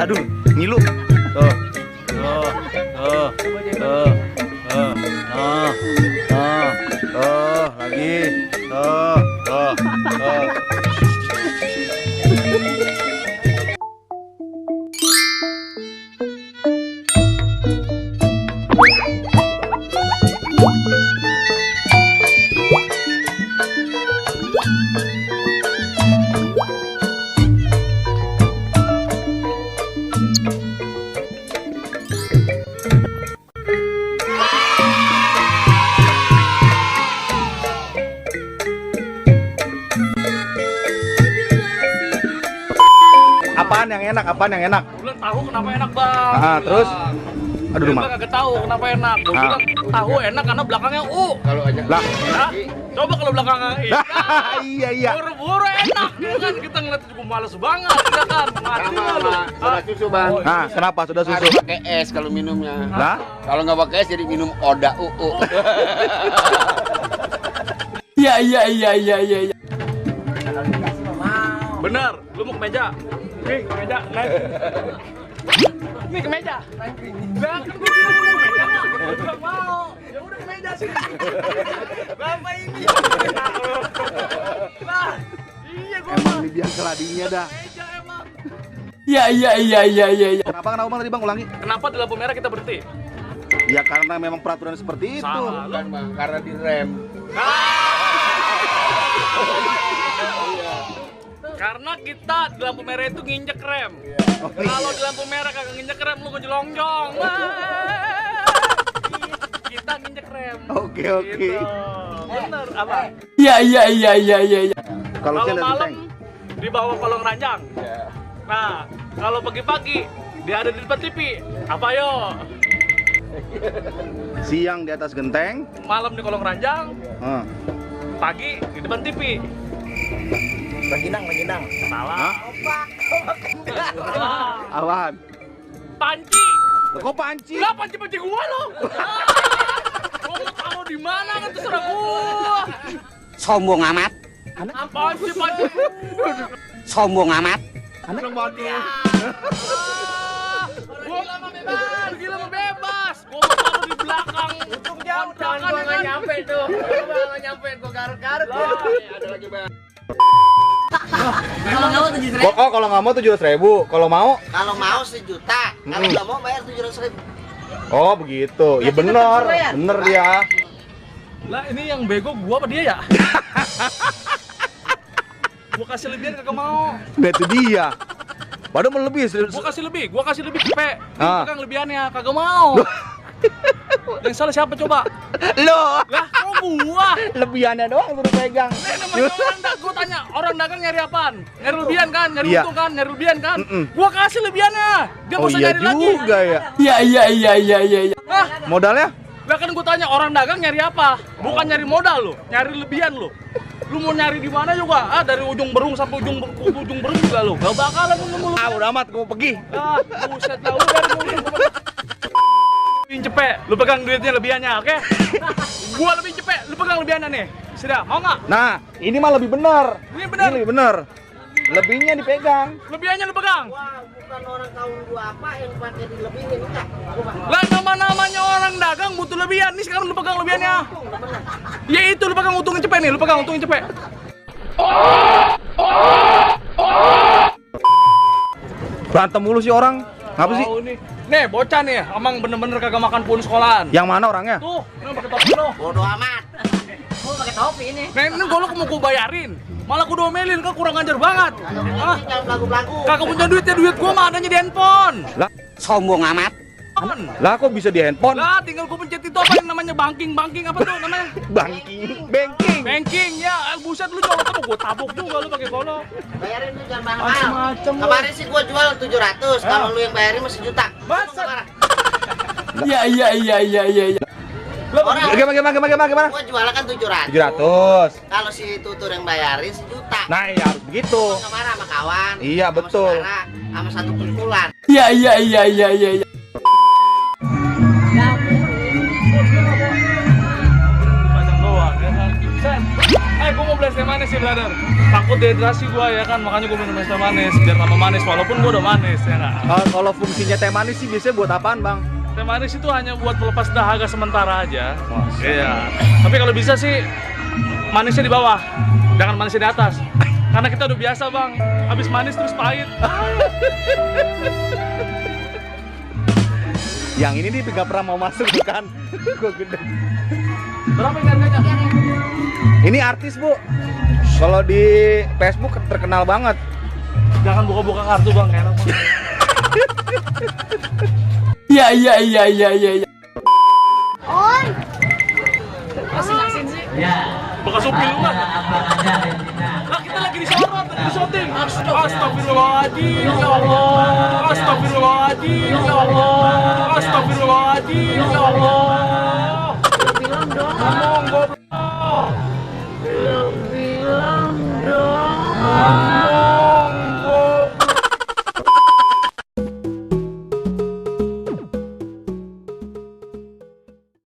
Aduh, ngilu. Tuh. Tuh. Tuh. Tuh. Tuh. Tuh. Lagi. Tuh. Tuh. Tuh. Apaan yang enak? Apaan yang enak? Bulan tahu kenapa enak, Bang? Ah, terus? Aduh, Gue rumah. kagak tahu kenapa enak. Gue bilang tahu enak karena belakangnya U. Kalau aja Lah. Hah? Coba kalau belakangnya I. Iya, iya. Buru-buru enak, ya kan? Kita ngeliat juga males banget, ya kan? Mati lah lu. soda susu, Bang. Nah, kenapa sudah susu? Harus pakai es kalau minumnya. Lah? Kalau nggak pakai es jadi minum Oda UU. Iya. Bener, lu mau ke meja? Nih, ke meja, naik. Nih ke meja. Lah, kan gue bilang mau ke meja. Gak mau. Ya udah ke meja sih. Bapak ini. Lah, iya gue Emang ini biang keladinya dah. meja emang. Iya. Kenapa Bang tadi Bang ulangi? Kenapa di lampu merah kita berhenti? Ya karena memang peraturan seperti itu. Salah. Bukan, Bang, karena direm. Karena kita di lampu merah itu nginjek rem. Kalau di lampu merah kagak nginjek rem, lu ngejelongjong. Kita nginjek rem. Oke. Gitu. Bener apa? Iya. Kalau Kalau saya lihat malam tank. di bawah kolong ranjang. Ya. Nah, kalau pagi-pagi dia ada di depan TV. Apa yo? Siang di atas genteng. Malam di kolong ranjang, Hah. pagi di depan TV. Ranginang. Salah. Awan. Panci. Kok panci? Lah panci gua lo. Gua mau taruh di mana kan terserah gua. Sombong amat. Panci. Sombong amat. Anak mati. Gua gila mah bebas. Gua mau taruh di belakang. Untung jauh, tangan gua nggak nyampe tuh. Gua nggak nyampe, gua garuk-garuk. Ada lagi, Bang. Kalau nggak mau 700.000. Kalau mau? Kalau mau 1 juta, kalau nggak mau bayar 700.000. Oh begitu. Ya bener ya. Lah ini yang bego gua apa dia ya? Gua kasih lebihan kagak mau. Nah itu dia. Padahal mau lebih. Gua kasih lebih cepet. Ah. Pegang lebihannya kagak mau. Yang salah siapa coba? Lo Lah kok gua? lebihannya doang suruh pegang. Namanya orang dagang, gua tanya, orang dagang nyari apaan? Nyari lebihan kan? Nyari Iya. untung kan? Nyari lebihan kan? Mm-mm. Gua kasih lebihannya. Dia Oh nggak usah iya nyari lagi. juga ya. Iya. Hah? Modalnya? Lah kan gua tanya orang dagang nyari apa? Bukan nyari modal lo, nyari lebihan lo. Lu mau nyari di mana juga? Ah, dari ujung berung sampai ujung berung juga lo. Gak bakalan lu nemu. Ah udah amat, gue mau pergi. Ah, buset lah udah lebih cepet, lu pegang duitnya lebihannya, oke? Gua lebih cepet, lu pegang lebihannya nih. Sudah, mau nggak? Nah, ini mah lebih benar. Ini benar. Ini lebih benar. Lebihnya dipegang. Lebihannya lu pegang. Wah, bukan orang kaum gua apa yang pakai dilebihin enggak. Lah nama-namanya orang dagang butuh lebihan. Nih sekarang lu pegang lebihannya. Ya itu lu pegang untungnya cepet nih, lu pegang untungnya cepet. Berantem mulu sih orang. Ngapa sih? Oh, nih bocah nih, emang bener-bener kagak makan pun sekolahan. Yang mana orangnya? Tuh, ini pakai topi lo. Bodoh amat. Nah, ini gua mau gua bayarin. Malah gua domelin, kan kurang ajar banget. Hah? Jangan belagu-belagu. Kagak punya duitnya, duit gua mah adanya di handphone. Sombong amat. Lah kok bisa di handphone? Lah, tinggal gua pencet itu apa yang namanya banking apa tuh namanya? Banking ya, buset lu colok apa gua tabuk juga lu pakai golok. Bayarin tuh jangan mahal. Macem-macem lu. Kemarin sih gua jual 700, kalau lu yang bayarin masih juta. Masa? Iya. Orang Gimana? gua jual kan 700. 700. Kalau si tutur yang bayarin sejuta. Nah, ya harus begitu. Nggak marah sama kawan. Iya, sama betul. saudara, sama satu kumpulan. Iya. es teh manis sih, brother. Takut dehidrasi gua ya kan, makanya gua minum es teh manis biar tambah manis walaupun gua udah manis ya nggak. Kalau fungsinya teh manis sih biasanya buat apaan, Bang? Teh manis itu hanya buat melepas dahaga sementara aja. Iya. Tapi kalau bisa sih manisnya di bawah, jangan manisnya di atas. Karena kita udah biasa, Bang. Habis manis terus pahit. Yang ini nih nggak pernah mau masuk bukan? Gua gede. Berapa ini harganya? Ini artis, Bu. Kalau di Facebook terkenal banget. Jangan buka-buka kartu, Bang. Enak banget. Iya. On. Bekas supir lu kan? Lah kita lagi disorot, lagi di syuting. Astagfirullahaladzim, ya Allah. Astagfirullahaladzim, ya Allah. Astagfirullahaladzim, ya Allah. Film dong.